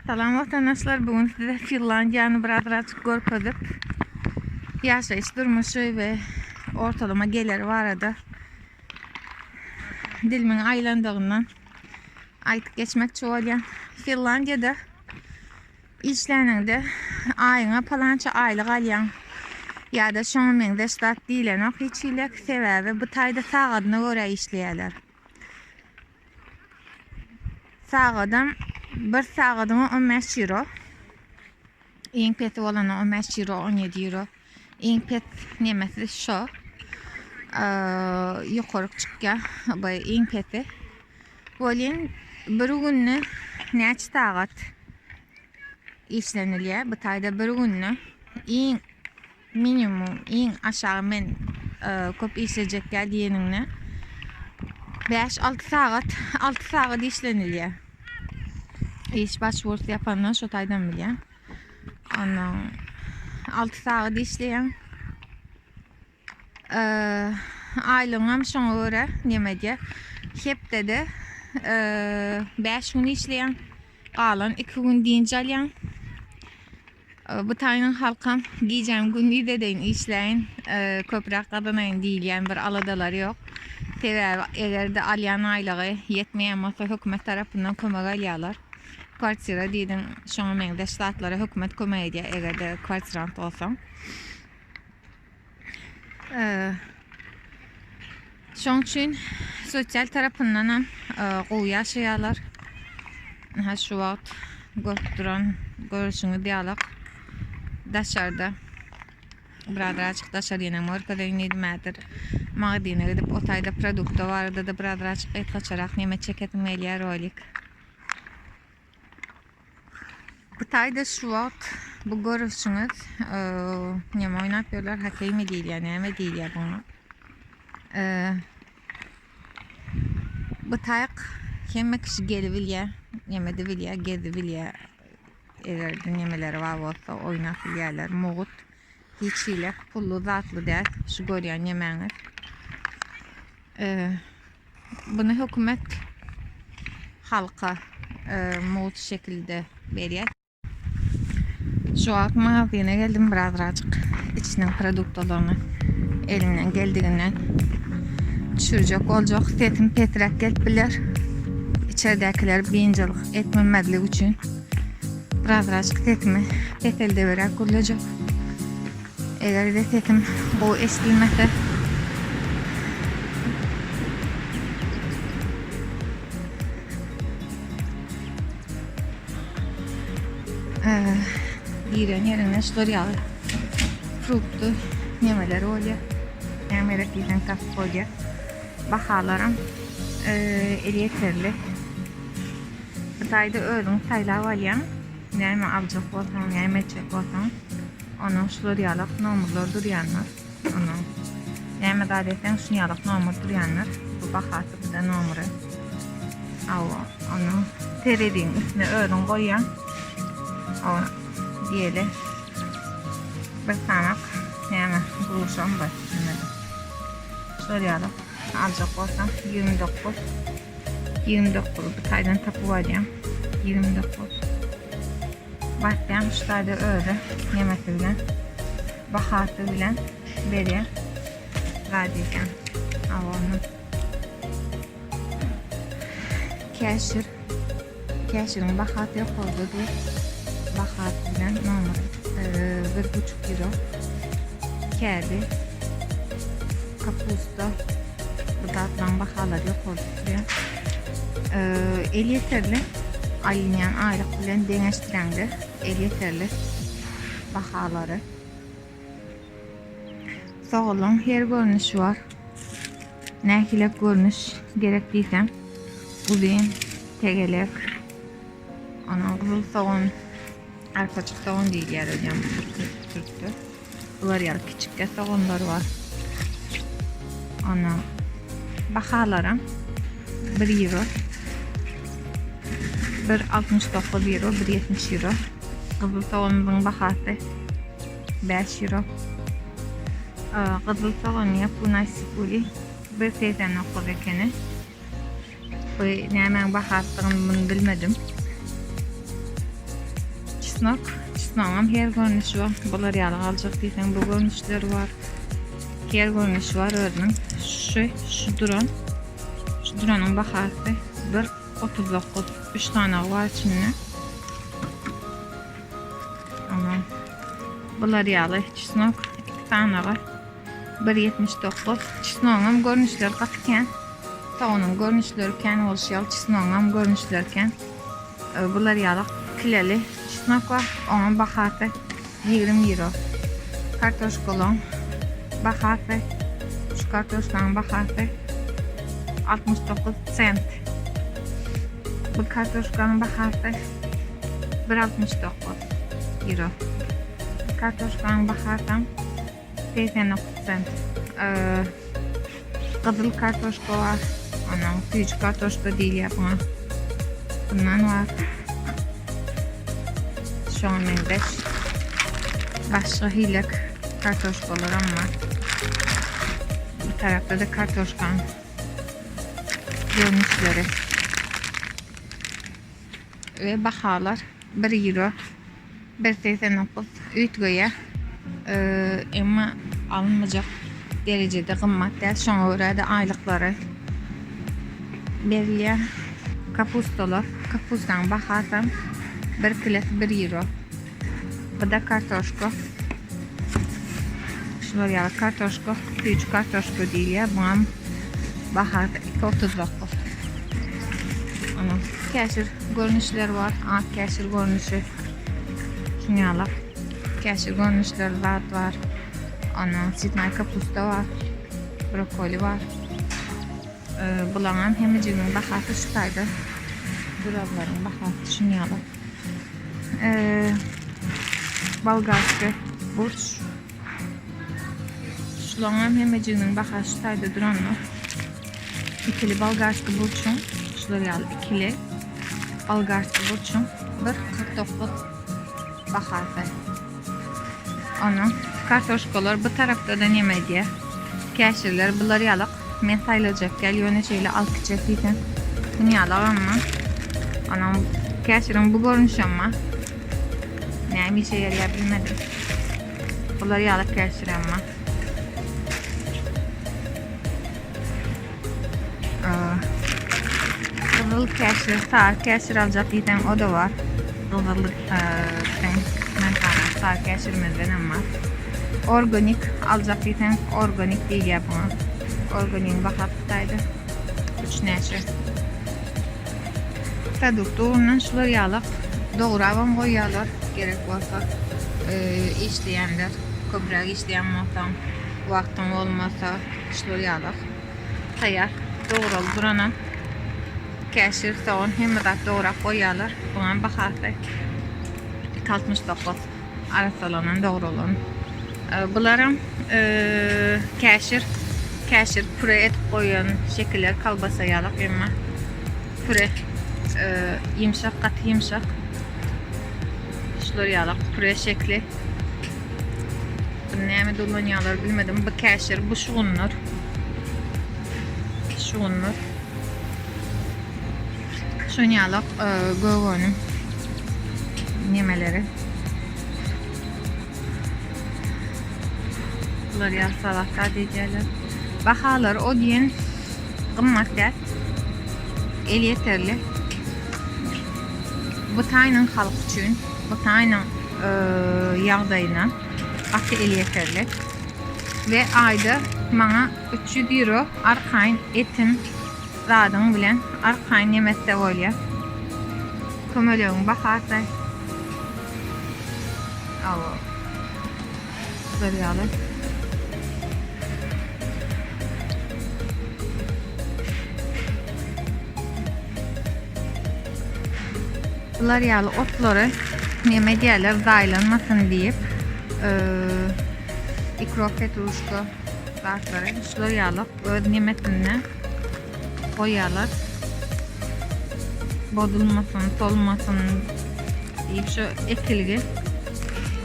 Salam watandaşlar, bu gün size Finlandiýany birazraçyk görkezip, ýaşaýyş durmuşy we ortalama geliri barada dilimiň aýlandygyndan aýdyp geçmekçi bolýan. Finlandiýada işläniňde aýyňa palança aýlyk alýaň ýa-da şoňa meňzeş zat diýlenok hiç hili, sebäbi bu taýda sagadyna görä işleýärler. Sagadam bir sagadyňa 15 euro. Iň pesi bolany 15 euro, 17 euro. Iň pes nemesi şo. Ýokaryk çykýar. Bu iň pesi. Welin bir günde näçe sagat işlenilýär? Bu taýda bir günde iň Minimum iň aşagy men köp işlejek däl diýeniňde 5-6 sagat 6 sagat işlenilýär. Iş başwurusy ýapandan şo taýdan bilýän. Ondan 6 sagat işleýän. Aýlygyňam şoňa görä neme edýär. Hepdede 5 gün işleýän. Galan 2 gün dynç alýan. Bu taýynyň halkam gijäm gündiz edeýin işläýin, köpräk gazanaýyn diýilýän bir aladalary ýok. Sebäbi eger-de alýan aýlygy ýetmeýän bolsa hökümet tarapyndan kömek alýarlar. Kwartira diýdiň, şoňa meňzeş zatlara hökümet kömek edýär eger-de kwartirant bolsaň. Şoň üçin sosial tarapyndanam gowy ýaşaýarlar. Ynha şu wagt görüp duran görüşüňiz ýalak daşarda birazraçyk daşary ýene görkezeýin diýdim häzir. Magazine gidip o taýda produkta barada-da birazraçyk gysgaçarak neme çekesim gelýär rolik. Bu taýda şu wagt bu görüşüňiz neme oýnap ýörler, hokkeými diýilýär, näme diýilýär buňa. Bu taýk hemme kişi gelibilýär, neme edibilýär, gezibilýär. Eger nemeleri bar bolsa oýnap bilýärler. Mugt, hiç hili pully zatly däl şu görýän nemäňiz. Bunu hökümet halka mugt şekilde berýär. Şu wagt magazine geldim birazrajyk içiniň produktalaryny elimden geldiginden düşürjek boljak. Sesim pesräk gelip biler. Içerdäkiler biynjalyk etmemezlik üçin birazrajyk sesimi peseldeberäk gürlejek. Eger-de sesim gowy eşidilmese giren ýeriňde şular ýaly frukty nemeler bolýar. Näme gerek diýseň tapyp bolýar. Bahalaram elýeterli. Bu taýda özüň saýlap alýaň. Näme aljak bolsaň, näme etjek bolsaň, onuň şular ýalak nomerler durýandyr. Onuň näme zat etseň şuny ýalak nomer durýandyr. Bu bahasy bu-da nomeri. Hawa, onuň tereziniň üstüne özüň goýýaň. Hawa, diýeli. Bir sanak näme gruşam bar näme. Şular ýalak aljak bolsaň 29 29 bu taýdan tapyp alýaň. 29. Basýaň şu taýda özi nemesi bilen bahasy bilen berýär. Zat edýän. Awony. Käşir. Käşiriň bahasy ýokarda dur. Bahasy bilen nomer 1,5 euro. Kädi. Kapusta. Bu zatlaryň bahalary ýokarda durýar. Elýeterli alynýan aýlyk bilen deňeşdireňde elýeterli bahalary. Soganlaryň her görnüşi bar. Nähilek görnüş gerek diýseň, uzyn, tegelek, ondan gyzyl sogan, arpajyk sogan diýilýär öýdýän bu türkde. Bular ýaly kiçikge soganlar bar. Ondan bahalaram 1 euro. 1.69 euro, 1.70 euro. Gyzyl soganymyzyň bahasy 5 euro. Gyzyl sogan ýa punay sipuli 1.89 ekeni. Bu nämäň bahasydygyny muny bilmedim. Çesnok, çesnogam her görnüşi bar. Bular ýaly aljak diýseň bu görnüşleri bar. Her görnüşi bar özüniň. Şu, şu duran, şu duranyň bahasy 1.39. 3 sanagy bar içinde. Ama bular ýaly çesnok 2 sanagy 1.79. Çesnogyň görnüşleri gaty kän. Soganyň görnüşleri kän bolşy ýaly çesnogyň görnüşleri kän. Bular ýaly kileli çesnok bar. Onuň bahasy 20 euro. Kartoşkalaryň bahasy şu kartoşkanyň bahasy 69 sent. Bu kartoşkanyň bahasy 1.69 euro. Kartoşkanyň bahasy 89 sent. Gyzyl kartoşka bar. Onuň süýji kartoşka diýilýär buňa. Bundan bar. Şoňa meňzeş başga hilek kartoşkalaram bar. Bu tarapda da kartoşkanyň görnüşleri. We bahalar 1 euro 1.89 üýtgeýär. Emma alynmajak derejede gymmat däl. Şoňa görä-de aýlyklary berilýär. Kapustalar, kapustanyň bahasam 1 kilosy 1 euro. Bu da kartoşka. Şular ýaly kartoşka, süýji kartoşka diýilýär. Buňam bahasy 2.39. Ana, käşir görnüşleri bar. Ak käşir görnüşi. Şuň ýaly käşir görnüşleri zat bar. Ana, sitnaý kapusta bar. Brokoli bar. Bulaňam hemmejiginiň bahasy şu taýda. Duranlaryň bahasy şuň ýaly. Bolgarski burç. Şulaňam hemmejiginiň bahasy şu taýda duranlar. Ikili bolgarski burçuň, şular ýaly ikili bolgarski burçuň 1.49 bahasy. Onuň kartoşkalar bu tarapda da neme edýär. Käşirler bular ýalak. Men saýlajak gel ýöne şeýle alyp gitjek diýseň. Bunu ýalak amma. Onuň käşiriň bu görnüşi amma. Näme işe ýaraýar bilmedim. Bular ýalak käşir amma. Gyzyl käşir, sary käşir aljak diýseň o da bar. Gyzyl biziň Türkmenistanyň sary käşirimizden hem bar. Organik aljak diýseň organik diýilýär buňa. Organigiň bahasy taýda üç näçe. Produkt ugrundan şular ýalak dograbam goýýarlar gerek bolsa işleýänler köpräk işleýän bolsaň wagtyň bolmasa şular ýalak. Taýýar dograly duranam käşir, sogan hemme zat dograp goýýarlar. Buňam bahasy 2.69 arassalanan dogralan. Bularam käşir, käşir püre edip goýan şekiller kolbasa ýalak emma püre ýumşak, gaty ýumşak. Şular ýalak püre şekli. Bunu näme ulanýarlar bilmedim. Bu käşir, bu şugunlar. Şugunlar. Şun ýalak e, gögönüm nemeleri. Bular ýa salata diýýärler. Bahalar o diýen gymmat däl. Elýeterli. Bu taýynyň halk üçin, bu taýynyň ýagdaýyna gaty elýeterli. We aýda maňa 300 euro arkaýyn etim zadyň bilen arkaýyn ýemetse bolýar. Kömelegiň bahasy. Awa. Şular ýaly. Bular ýaly otlary neme edýärler zaýlanmasyn diýip ikrop petruşka zatlary şular ýaly öz nemesinde goýýarlar. Bozulmasyn, solmasyn diýip şu ekilgi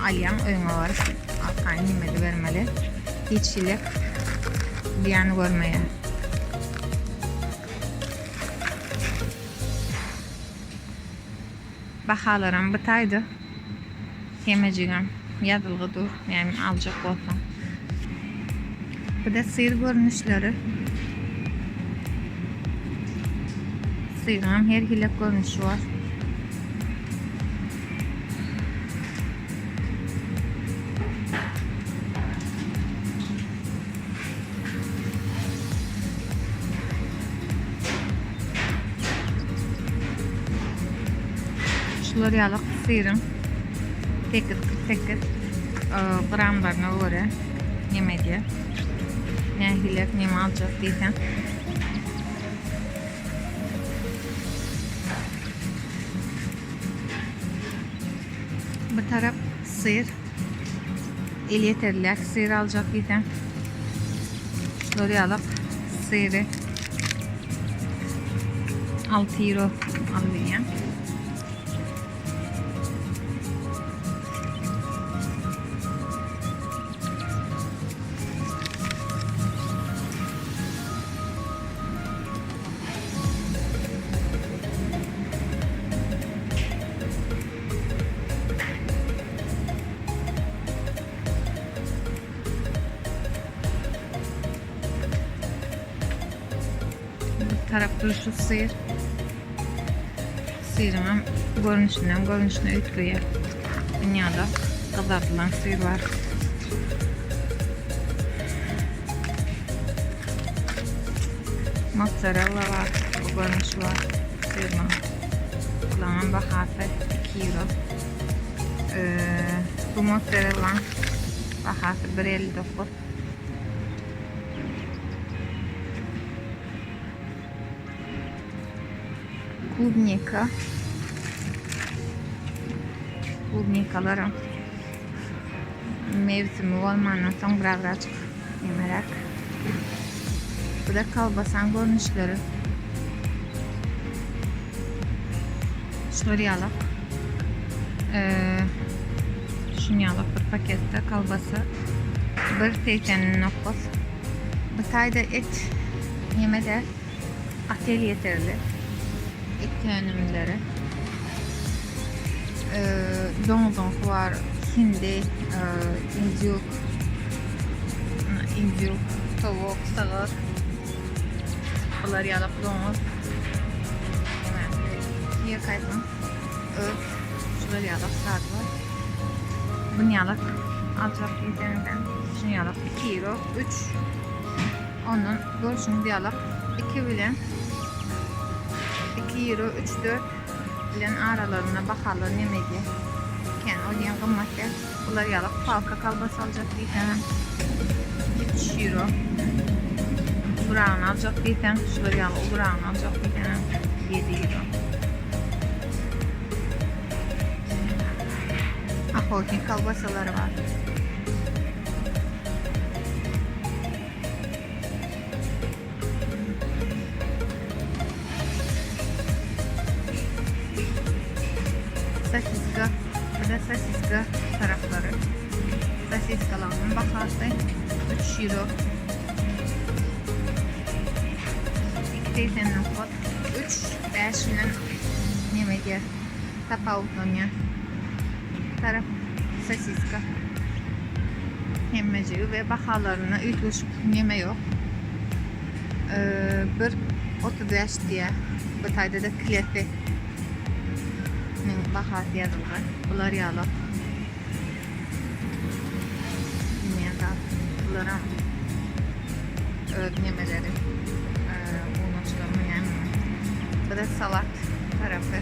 alýaň öýüňe baryp arkaýyn neme edibermeli. Hiç hili zyýan görmeýär. Bahalaram bu taýda. Hemejigem ýazylgy dur, näme aljak bolsaň. Bu da syr görnüşleri. Syryň her hili görnüşi bar. Şular ýaly syryň 8.48 gramlaryna görä neme edýär. Nähili neme aljak diýseň. Bu tarap syr. Elýeterliräk syr aljak diýseň. Şular ýaly syry 6 euro alybilýän. Bu tarap durşy syr. Syryň görnüşinden görnüşine üýtgeýär. Dünýäde gyzardylan syr bar. Mozzarella bar, bu görnüşi bar syryň. Bularyň bahasy 2 euro. Bu mozzarella bahasy 1.59. Klubnika. Klubnikalaryň mevsimi bolmandan soň birazajyk ýemeräk. Bu da kolbasan görnüşleri. Şular ýalak. Ee, şun ýalak bir paketde kolbasa 1.89. Bu taýda et ýeme-de gaty elýeterli. Et önümleri. Ee, doňuzyňky bar, hindi, e, injuk, injuk, towuk, sygyr. Bular ýalak doňuz. Ýer kaýsyň? Öz şular ýalak zat bar. Bun ýalak aljak diýseňizem, şun ýalak 2 euro, 3. Ondan görşüňiz ýalak 2 bilen 2 euro, 3, 4 bilen aralarynda bahalar neme edýär. Ken o diýen gymmat däl. Bular ýalak palka kolbasa aljak diýseňem 3 euro. Uluраgyny aljak diýseň, şular ýaly uluраgyny aljak diýseňem 7 euro. Ahotnik kolbasalary bar. Sosiska, bu da sosiska taraflary. Sosiskalaryň bahasy 3 euro. 2.89 3 5 bilen neme diýer tapawutlanýar. Taraf sosiska. Hemmejigi we bahalarynda üýtgeşik neme ýok. Bir 35 diýýär. Bu taýda-da klefi bahasy ýazylgy. Bular ýaly. Bilmeýän zat. Bularam öz nemeleri. Unaçlarmy näme? Bu da salat tarapy.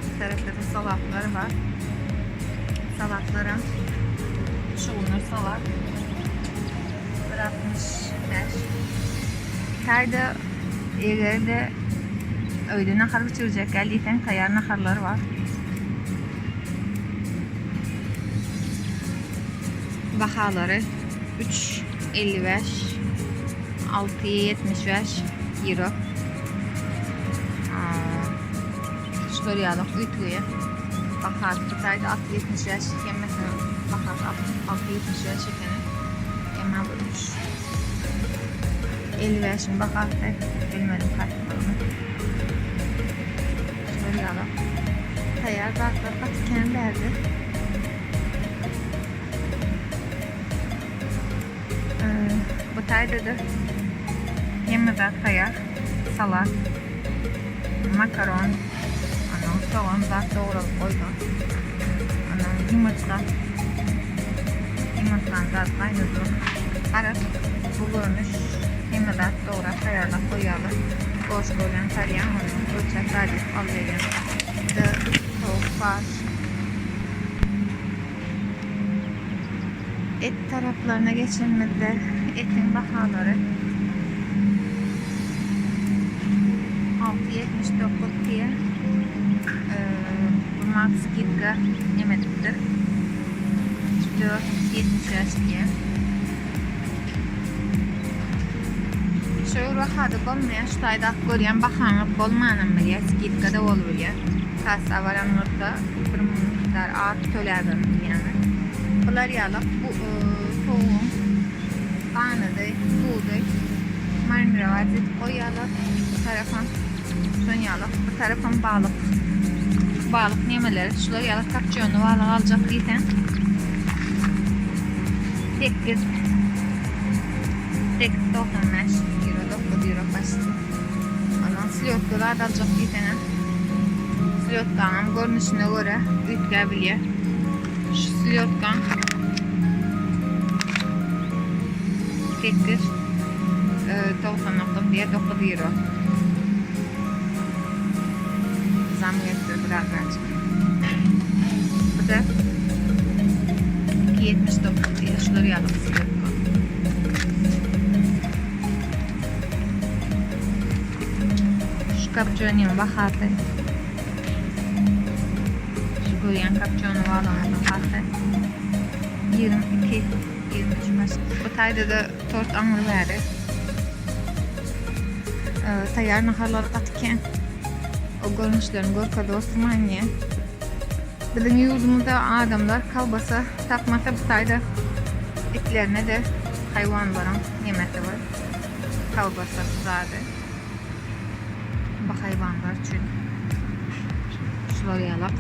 Bu tarapda da salatlar bar. Salatlaram şugundyr salat. 1.65. Taýda eger-de öýde nahar bişirjek gel diýseň taýýar naharlar bar. Bahalary 3.55 6.75 euro. Şular ýaly üýtgeýär. Bahasy bu taýda 6.75 hemmesiniň bahasy 6.75 ekeni. Emma bu 3.55-iň bahasy bilmedim haýsydygyny. Şular ýaly taýýar zatlar gaty kän bärde. Taýda-da hemme zat taýýar. Salat, makaron, ondan sogan zat dogralyp goýlan. Ondan ýumurtga, ýumurtgany zat gaýnadylyp, garaz, bu görnüş hemme zat dograp taýýarlap goýýarlar. Goşgy bilen salýaň, ondan ölçäp zat alyp berýär. Bu-da towuk bar. Et taraplaryna geçenimizde etiň bahalary 6.79 diýe bu mat skidka neme edipdir 4.75 diýe Şu bahada bolmaýar şu taýda görýän bahaňyz bolmanam bilýär skidka da bolup bilýär kassa baranyňyzda bir mikdar az töläbem bilýäňiz. Bular ýalak bu towugyň ganydy, duzy marinirowat edip goýýarlar. Bu tarapam şon ýalak, bu tarapam balyk. Balyk nemeleri, şular ýalak kapçony balyk aljak diýseň 8 8.95 euro, 9 euro başdy. Ondan slýotka zat aljak diýseňem, slýotkaňam görnüşine görä üýtgäbilýär. Şu slýotkaň 8 99 diýýär, 9 euro. Zam gelipdir birazajyk. Bu da 2.79 diýýär, şular ýaly slýotka. Şu kapçonyň bahasy. Şu görýän kapçony balygynyň bahasy 22 23 baş. Bu taýda-da tort aňry bäri. Taýýar naharlar gaty kän. O görnüşlerini görkezip oturmaýyn diýen. Biziň ýurdumyzda adamlar kolbasa tapmasa bu taýda itlerine-de haýwanlaryň nemesi bar. Kolbasasy zady. Bu haýwanlar üçin. Şular ýalak.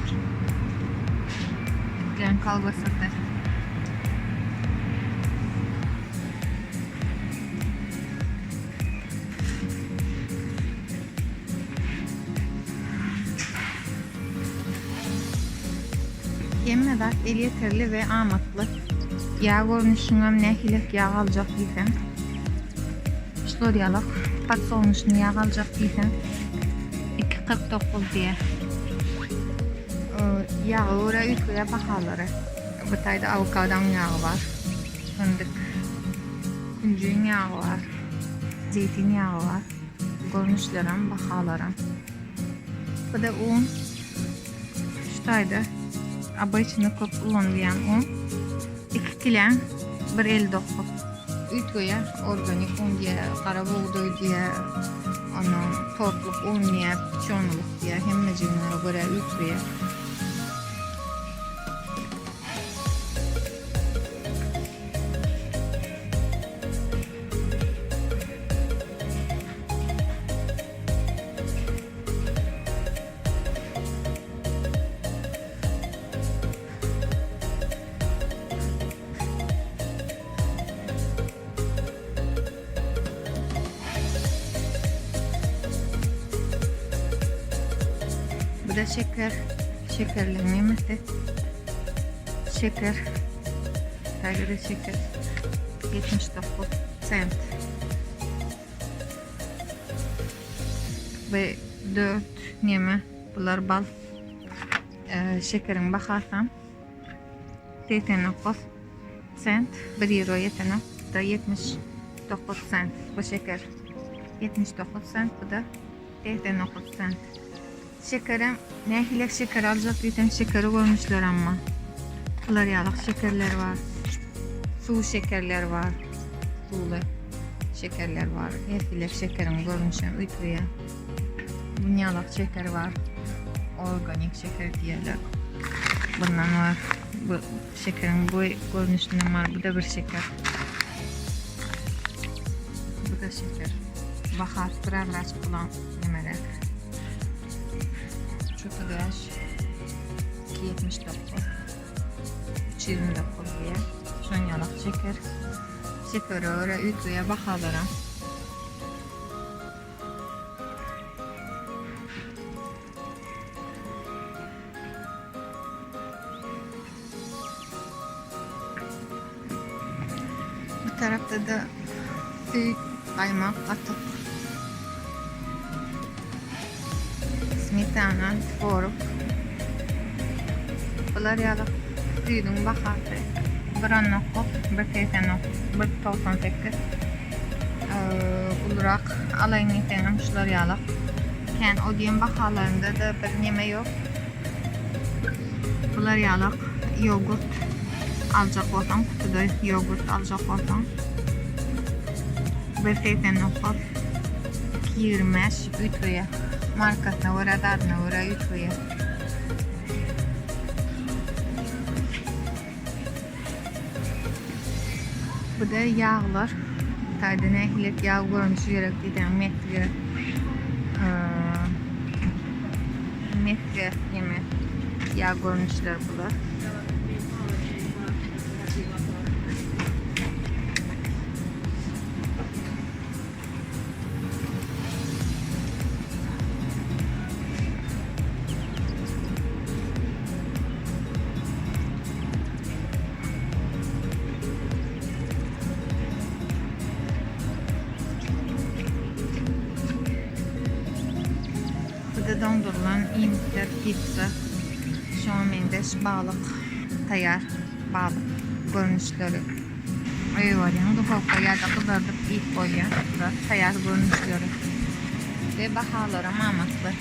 Itlerin kolbasasy. Hemme zat elýeterli we amatly. Ýag görnüşiňem nähilek ýag aljak diýseň. Şular ýalak podsolnuşnyý ýag aljak diýseň 2.49 diýýär. Ýaga görä üýtgeýär bahalary. Bu taýda awokadonyň ýagy bar. Fyndyk, künjiň ýagy bar. Zeýtin ýagy bar. Görnüşlerem, bahalaram. Bu-da un. Şu taýda obyçny köp ulanylýan un. 2 kiläň 1.59. Üýtgeýär. Organik un diýýär, gara bugdaý diýýär, ondan tortluk un diýýär, pçonylyk diýýär. Hemmejigine görä üýtgeýär. Bu da şeker. Şekerliň nemesi. Şeker. Taýda şeker. 79 sent. Ve 4 neme bular bal. Ee, şekeriň bahasy 89 sent 1 euro ýetenok. Bu da 79 sent bu şeker. 79 sent bu da 89 sent. Şekerem nähili şeker aljak diýseň şekeri görnüşler amma. Bular ýalyk şekerler bar. Suw şekerler bar. Suwly şekerler bar. Her hili şekeriň görnüşi hem üýtgeýär. Bunýalak şeker bar. Organik şeker diýerler. Bundan bar. Bu şekeriň bu görnüşinden bar. Bu da bir şeker. Bu da şeker. Bahasy birazraçyk bulan nimeler. 335 279 329 diýýär. Şoň ýalak şeker. Şekere görä üýtgeýär bahalaram. Bu tarapda-da süýt, gaýmak, gatyk, smetana, tworog. Bular ýaly süýdüň bahasy bir on dokuz, bir segsen dokuz, bir 98. Ulurak alaýyn diýseňem şular ýaly. Kän o diýen bahalarynda-da bir neme ýok. Bular ýalak ýogurt aljak bolsaň, gutuda ýogurt aljak bolsaň 1.89 2.25 üýtgeýär. Markasyna görä, zadyna görä üýtgeýär. Bu-da ýaglar. Taýda nähili ýag görnüşi gerek diýseň, mesge, mesge ýeme ýag görnüşleri bular. Bu-da doňdurylan iýmitler, pizza, şoňa meňzeş balyk, taýýar balyk görnüşleri. Öýe barýaň, duhowka ýa-da gyzardyp iýip bolýar. Bular taýýar görnüşleri we bahalaram amatly.